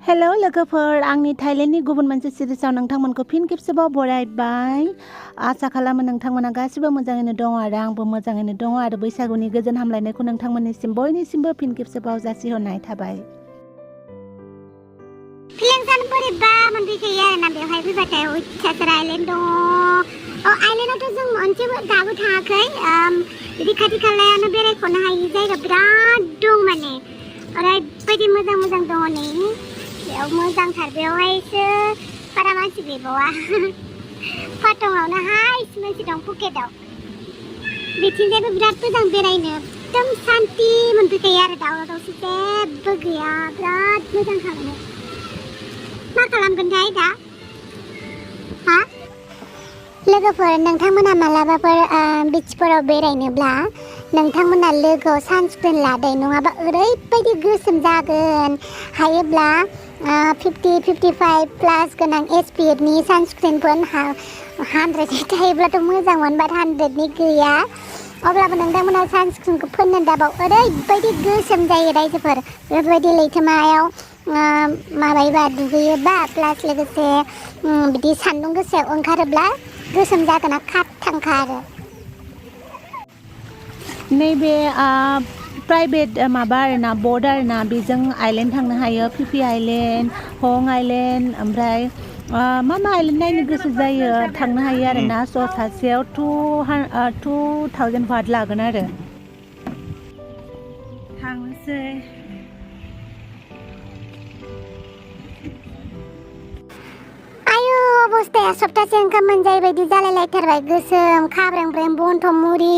हेल' लोगोफोर आंनि थाइलेण्डनि गुबुन मोनसे सिरिजआव नोंथांमोनखौ फिन खेबसेबाव बरायबाय। आसा खालामो नोंथांमोना गासिबो मोजाङैनो दङ आरो आंबो मोजाङैनो दङ आरो बैसागुनि गोजोन हामलायनायखौ नोंथांमोननिसिम बयनिसिमबो फिन खेबसेबाव जासिहरनाय थाबाय। फिलिंसानो बोरैबा मोनफैखायो आरोना बेवहाय फैबाथाय अयथासार आइलेण्ड दङ। आइलेण्डआवथ' जों मोनसेबो दाबो थाङाखै। बिदि खाथि खालायावनो बेरायख'नो हायि जायगा बिराद दं माने। ओरैबायदि मोजां मोजां दङ नै बेयाव मोजांथार बेवहायसो बारा मानसि गैबावा। पाटंआवनो हायस मोनसे दं फुकेटआव। बिथिंजायबो बिराद मोजां बेरायनो एकदम सान्ति मोनफैखायो आरो दावराव दावसि जेबो गैया बिराद मोजां खालामो। मा खालामगोनथाय दा? हा? लोगोफोर नोंथांमोना मालाबाफोर बिचफोराव बेरायनोब्ला नोंथांमोना लोगोआव सानस्क्रिन लादै नङाबा ओरैबायदि गोसोम जागोन। हायोब्ला 50-55 प्लास गोनां SPF-नि सानस्क्रिनफोर 100 थायोब्लाथ' मोजांमोन बाट 100नि गैया। अब्लाबो नोंथांमोना सानस्क्रिनखौ फोननो दाबाव ओरैबायदि गोसोम जायो रायजोफोर। बेफोरबायदि लैथोमायाव माबायोबा दुगैयोबा प्लास लोगोसे बिदि सान्दुं गोसायाव ओंखारोब्ला गोसोम जागोना खाबथांखा आरो। नैबे प्राइभेट माबा आरोना बर्ड आरोना बेजों आइलेण्ड थांनो हायो। पिपि आइलेण्ड, हं आइलेण्ड ओमफ्राय मा आइलेण्ड नायनो गोसो जायो थांनो हायो आरोना। स' सासेयाव 2000 बाथ लागोन आरो। थांनोसै। अबस्थाया सप्तासे ओंखाम मोनजायै बायदि जालायलायथारबाय। गोसोम खाब्रें-ब्रें बन्थ' मुरि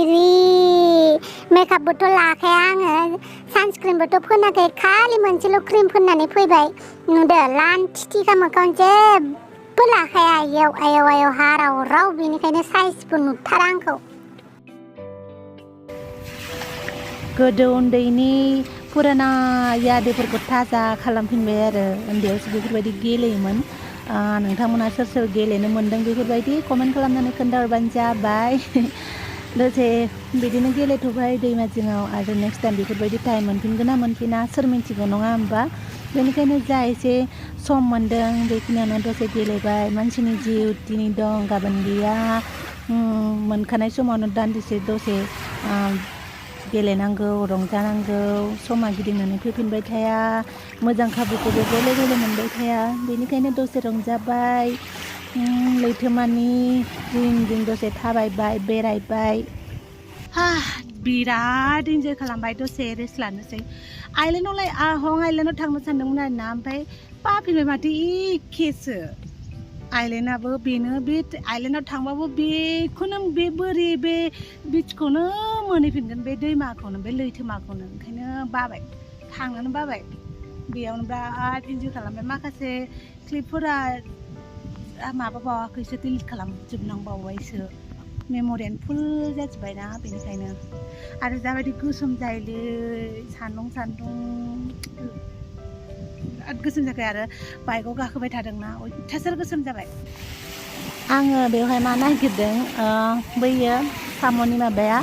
मेकआपबोथ' लाखाया आङो। सानस्क्रिनबोथ' फोनाखै खालि मोनसेल' क्रिम फोननानै फैबाय। नुदो लानथिथिखा मोखाङाव जेबो लाखाया आयौ हाराव राव बेनिखायनो साइजबो नुथारा आंखौ। गोदो उन्दैनि फुराना यादेफोरखौ थाजा खालामफिनबाय आरो। उन्दैयावसो बेफोरबायदि गेलेयोमोन। नोंथांमोना सोर सोर गेलेनो मोन्दों बेफोरबायदि कमेन्ट खालामनानै खोन्थाहरबानो जाबाय। दसे बिदिनो गेलेथ'बाय दैमा जिङाव आरो नेक्स्ट टाइम बेफोरबायदि टाइम मोनफिनगोन ना मोनफिना सोर मिन्थिगौ नङा होमबा। बेनिखायनो जा एसे सम मोन्दों बेखिनियावनो दसे गेलेबाय। मानसिनि जिउ दिनै दं गाबोन गैया। मोनखानाय समावनो दान्दिसे दसे गेलेनांगौ रंजानांगौ। समा गिदिंनानै फैफिनबाय थाया। मोजां खाबुखौबो गले गले मोनबाय थाया। बेनिखायनो दसे रंजाबाय। लैथोमानि जिं दसे थाबायबाय बेरायबाय। बिराद इन्जय खालामबाय। दसे रेस्ट लानोसै। आइलेण्डआवलाय हं आइलेण्डआव थांनो सानदोंमोन आरोना ओमफ्राय बाफिनबाय माथो एखेसो। आइलेण्डआबो बेनो बे आइलेण्डआव थांबाबो बेखौनो बे बोरि बे बिचखौनो मोनहैफिनगोन बे दैमाखौनो बे लैथोमाखौनो। ओंखायनो बाबाय थांनोनो बाबाय। बेयावनो बिराद इन्जय खालामबाय। माखासे क्लिपफोरा माबाबावाखैसो डिलिट खालामजोबनांबावबायसो। मेम'रियानो फुल जाजोब्बायना बेनिखायनो। आरो जाबायदि गोसोम जायोलै सान्दुं बिराद गोसोम जाबाय आरो बाइकआव गाखोबाय थादोंना अयथासार गोसोम जाबाय। आङो बेवहाय मा नागिरदों बैयो साम'नि माबाया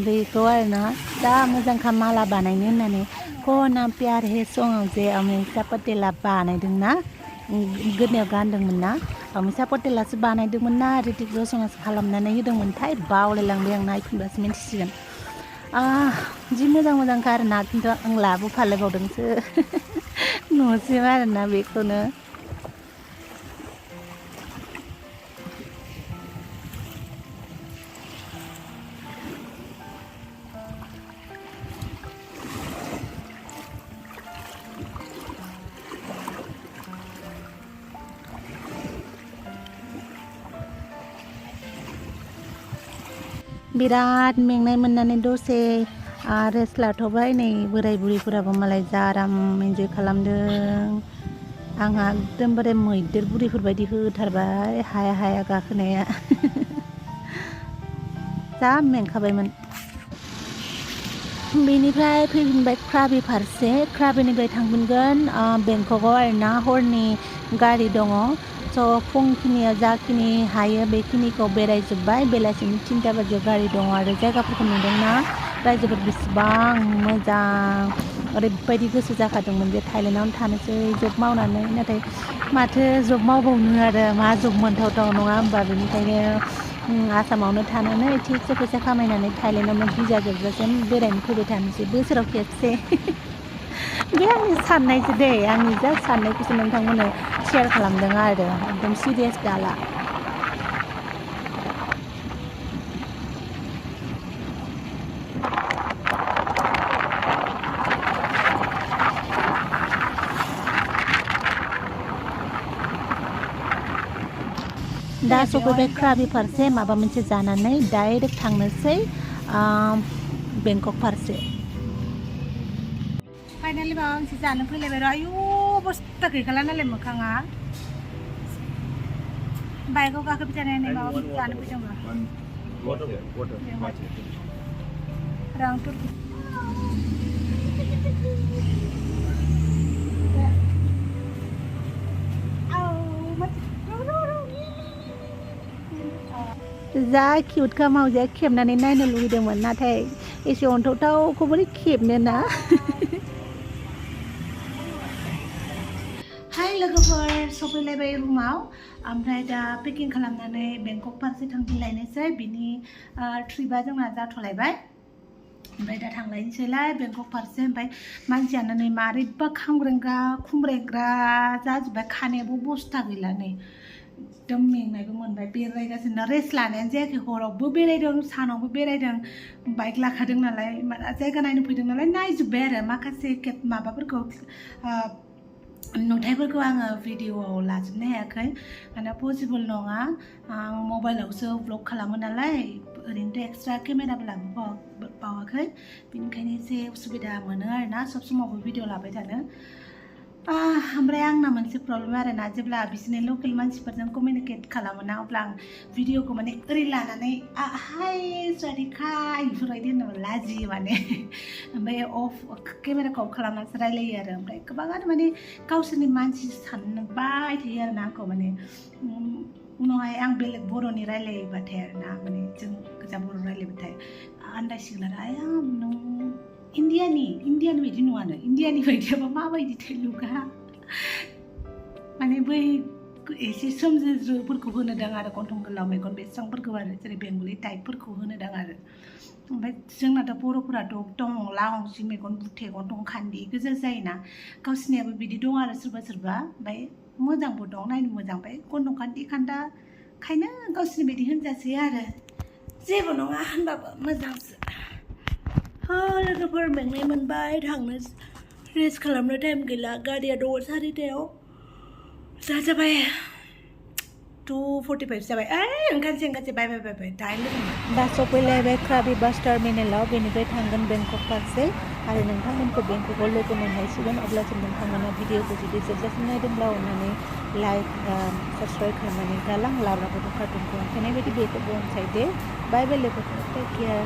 बेखौ आरोना जा मोजांखा माला बानायनो होननानै कना प्यार हे सङाव जे अमिषा पटेला बानायदोंना गोदोनायाव गानदोंमोन ना। अमिषा पटेलासो बानायदोंमोन ना ऋतिक रशनासो खालामनानै होदोंमोनथाय बावलायलांबाय आं नायफिनबासो मिन्थिसिगोन। जि मोजांखा आरोना खिन्थु आं लाबोफालायबावदोंसो न'सिम आरोना बेखौनो। बिराद मेंनाय मोननानै दसे रेस्ट लाथ'बाय। नै बोराय बुरैफोराबो मालाय जा आराम इन्जय खालामदों। आंहा एकदमबारे मैदेर बुरैफोरबायदि होथारबाय हाया गाखोनाया। जा मेंखाबायमोन। बेनिफ्राय फैफिनबाय क्राबि फारसे। क्राबिनिफ्राय थांफिनगोन बेंककआव आरोना। हरनि गारि दङ। स' फुंखिनियाव जाखिनि हायो बेखिनिखौ बेरायजोब्बाय। बेलासिनि 3टा बाजियाव गारि दङ आरो जायगाफोरखौ नुदोंना रायजोफोर बेसेबां मोजां। ओरैबायदि गोसो जाखादोंमोन जे थाइलेण्डआवनो थानोसै जब मावनानै नाथाय माथो जब मावबावनो आरो मा जब मोनथावथाव नङा होमबा बेनिखायनो आसामावनो थानानै थिगसे फैसा खामायनानै थाइलेण्डआवनो भिजा जोबजासिम बेरायनो फैबाय थानोसै बोसोराव खेबसे बे आंनि साननायसो दै आंनि जास्ट साननायखौसो नोंथांमोननो शेयार खालामदों आरो एकदम सिरियास दाला दा सफैबाय क्राबि फारसे माबा मोनसे जानानै डाइरेक्ट थांनोसै बेंकक फारसे फाइनालि माबा मोनसे जानो फैलायबाय र' आयु अबस्था गैखाला नालाय मोखाङा बाइकआव गाखोबाय थानानै माबा मोनसे जानो फैदों र' जा किउटखा मावजिया खेबनानै नायनो लुगैदोंमोन नाथाय एसे अनथावथावखौ बोरै खेबनो ना हाय लोगोफोर सफैलायबाय रुमाव ओमफ्राय दा पेकिं खालामनानै बेंकक फारसे थांफिनलायनोसै बिनि ट्रिपआ जोंना जाथ'लायबाय ओमफ्राय दा थांलायनोसैलाय बेंकक फारसे ओमफ्राय मानसियानो नै मारैबा खामग्रेंग्रा खुमब्रेंग्रा जाजोब्बाय खानायाबो बस्था गैला नै एकदम मेंनायबो मोनबाय बेरायगासिनो रेस्ट लानायानो जायाखै हरावबो बेरायदों सानावबो बेरायदों बाइक लाखादों नालाय जायगा नायनो फैदों नालाय नायजोब्बाय आरो माखासे माबाफोरखौ नुथायफोरखौ आङो भिडिअआव लाजोबनो हायाखै माने पसिबोल नङा आं मबाइलावसो ब्लग खालामो नालाय ओरैनोथ' एक्सट्रा केमेराबो लाबोबावाखै बेनिखायनो एसे उसुबिदा मोनो आरोना सब समावबो भिडिअ लाबाय थानो ओमफ्राय आंना मोनसे प्रब्लेम आरोना जेब्ला बिसोरनि लकेल मानसिफोरजों कमिउनिकेट खालामोना अब्ला आं भिडिअखौ माने ओरै लानानै हाय सवारिखा बेफोरबायदि होननो लाजियो माने ओमफ्राय केमेराखौ अफ खालामनासो रायलायो आरो ओमफ्राय गोबाङानो माने गावसोरनि मानसि सानबाय थायो आरोना आंखौ माने उनावहाय आं बेलेग बर'नि रायलायोबाथाय आरोना माने जों गोजा बर' रायलायबाथाय आन्दायसिगोन आरो आया नों इन्डियानि बायदि नङानो इन्डियानि बायदियाबा माबायदि तेलुगा माने बै एसे सोमज्रोफोरखौ होनोदां आरो गन्थं गोलाव मेगन बेसेबांफोरखौ आरो जेरै बेंगलि टाइपफोरखौ होनोदां आरो ओमफ्राय जोंनाथ' बर'फोराथ' एकदम लावंसि मेगन बुथे गन्थं खान्दि गोजा जायोना गावसिनियाबो बिदि दं आरो सोरबा सोरबा ओमफ्राय मोजांबो दं नायनो मोजां ओमफ्राय गन्थं खान्दि खान्दा खायनो गावसिनि बायदि होनजासै आरो जेबो नङा होनबाबो मोजांसो लोगोफोर मेंनाय मोनबाय थांनो रेस्ट खालामनो टाइम गैला गारिया दङ 4:30 जाबाय 2:45 जाबाय ओंखारसै बाय दाहाय लोगो दा सफैलायबाय क्राबि बास टार्मिनेलाव बेनिफ्राय थांगोन बेंकक फारसे आरो नोंथांमोनखौ बेंककआव लोगो मोनहैसिगोन अब्लासो नोंथांमोना भिडिअखौ जुदि जोबजासिम नायदोंब्ला अननानै लाइक साबस्क्राइब खालामनानै गालां लाब्राखौ कार्टुनखौ ओंखायनाय बायदि बेखौ बुंसै दे बाय लोगोफोर टेक केयार